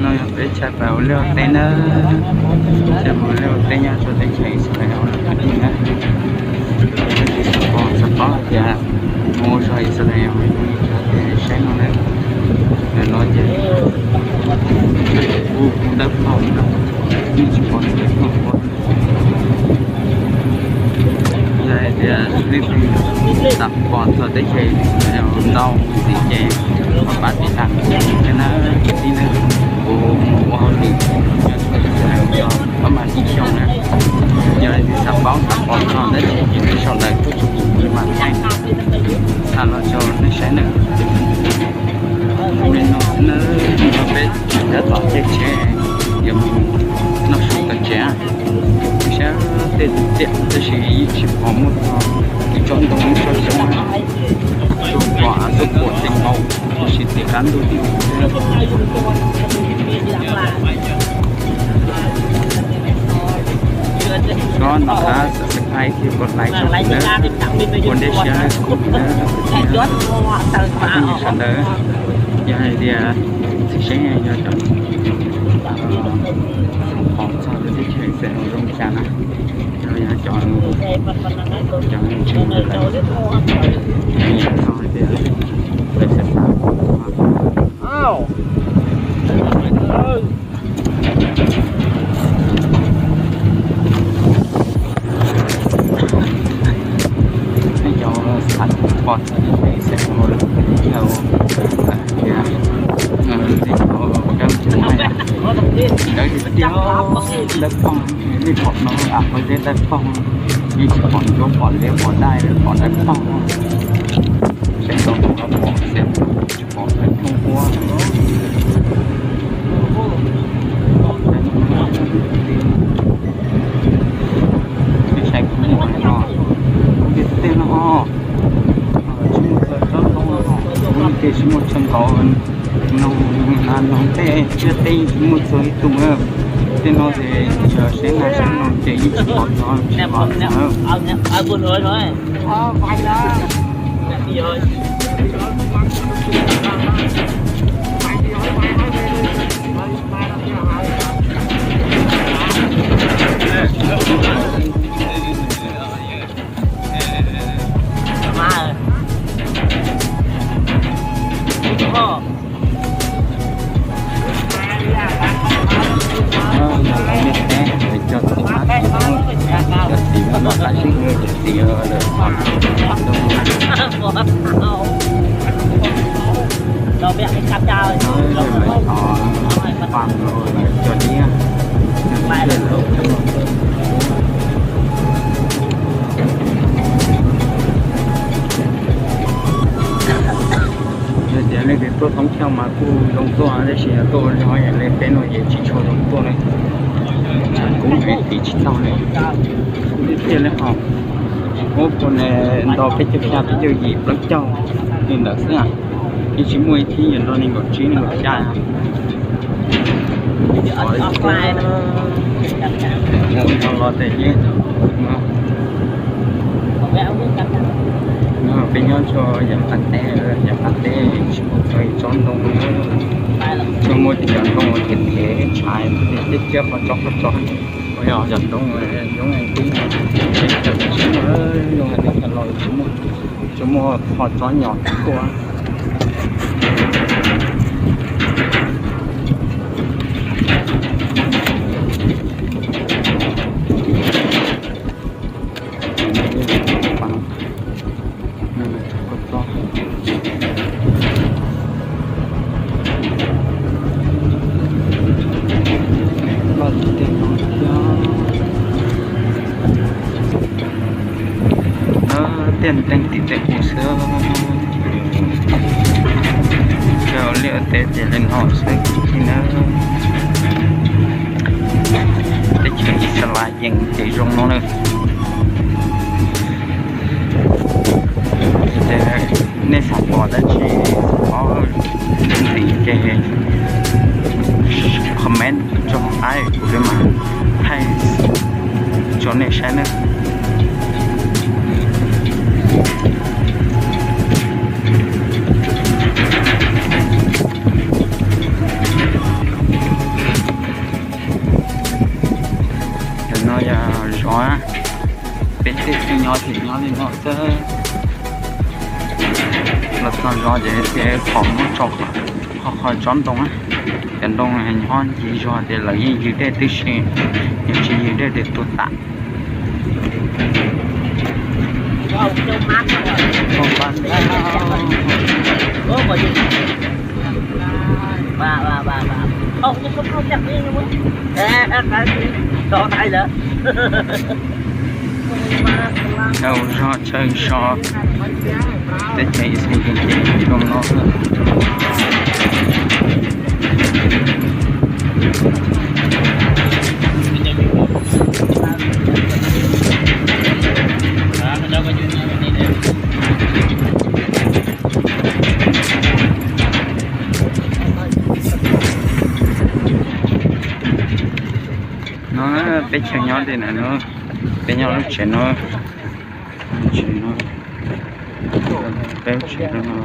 No yog peb tshaj plaws ua liaj ua teb na, tshaj plaws ua liaj ua teb nyob rau teb chaws Israel na. Peb tsis xav pom, xav paub tias mus ua zog Israel mus ua zog tias saib no na. Ntawm no ces kuj dawb paug na, yeej tsis pom dawb paug. Yog hais tias leej twg xav pom txog teb chaws ntau ntxiv ces pab tiv tam kuv thiab na, kwv tij na. Kuv mus ua hauj lwm nyob rau Israel tau pab mas ib xyoos na. Yog leej twg xav paub xav pom txog dab tsi ces peb sau ntawv tuaj rau kuv, kuv mam thaij tha los rau nej saib na. Li no xwb na, peb nyob tom tej tsev, yuav mus noj su tom tsev, saib tej tiam tab sis yeej tsis pom muaj txog ib tsob ntoo ib tsob xyoob, tuaj pom tuaj pom ces nkaus, tab sis tim qab ntuj tim ub xwb. Tsob no qab subscribe thiab pub like rau kuv nawb, ua ntev siab nawb kuv nawb. Sawv daws, yog hais tias txhim siab yog cov qhov txog lawv teb chaws Israel zoo li cas na, yog cov, cov ntseeg lawv, nyiam txog hais tias lawv xav xav nej cov xav pom txog ib txhia mus lawm, tias, tias, dawb tiag tiag, dawb paug, nej pom no, qhov zeb dawb paug, yeej tsis pom ntsuab pom liab pom daj pom dawb paug. Saib tau tus no pom xeev tsis pom thawj thooj ua. Saib kuv mus no, kuv tias tej no ho tsis muaj txog tsob ntoo no, kuv tias tsis muaj tshee nkaus, noog na noog tej tsiaj teb tsis muaj txog ib tug na. Tej no ces yog saib na saib no ces yeej tsis pom txog tsis pom txog. Yog tias leej twg tuaj thoob plaws mas kuj zoo tuaj, tab sis yog tuaj ua zog yam li peb no ces tsis tshua zoo tuaj na. Tshav kub heev tiv tsis tau li. Tiag tiag li hos, ub, puas nto peb caug xya peb caug yim plaub caug li ntawd xwb, yeej tsis muaj ib thib yuav nto nees nkaum tsib nees nkaum xya. Los tes yeej no, peb nyob rau yav qab teb, yav qab teb tsis muaj txog ib tsob ntoo, tsuas muaj cov ntoo thiab thiab tshais thiab thiab qhov tsob qhov tsob, yog cov ntoo yoob tib, tsis muaj, zoo li los tsis muaj, tsuas muaj qhov tsob nyom tuaj. Tiaj nteeg tim tes kuv xwb. Cov liaj teb ces li no xwb nawb. Teb chaws Ixalas yees ces zoo no na. Nej xav pom dab tsi, xav paub ntxiv ces comment rau hauv qab kuv li mas thaij rau nej saib nawb. Cov no yog zos, peb tej tseem nyob ces nyob li no xwb. Los txog zos ces pom muab tso qhov qhov tsob ntoo, cov ntoo nyob ncig zos ces lawv yeej ywg dej tib si, yog tsis ywg dej ces tuag tas. Dhau zog chaw so, teb chaws Ixalas yees ces zoo no. No peb chaw nyob li no, peb nyob lub tsev no, tsev no, peb tsev no.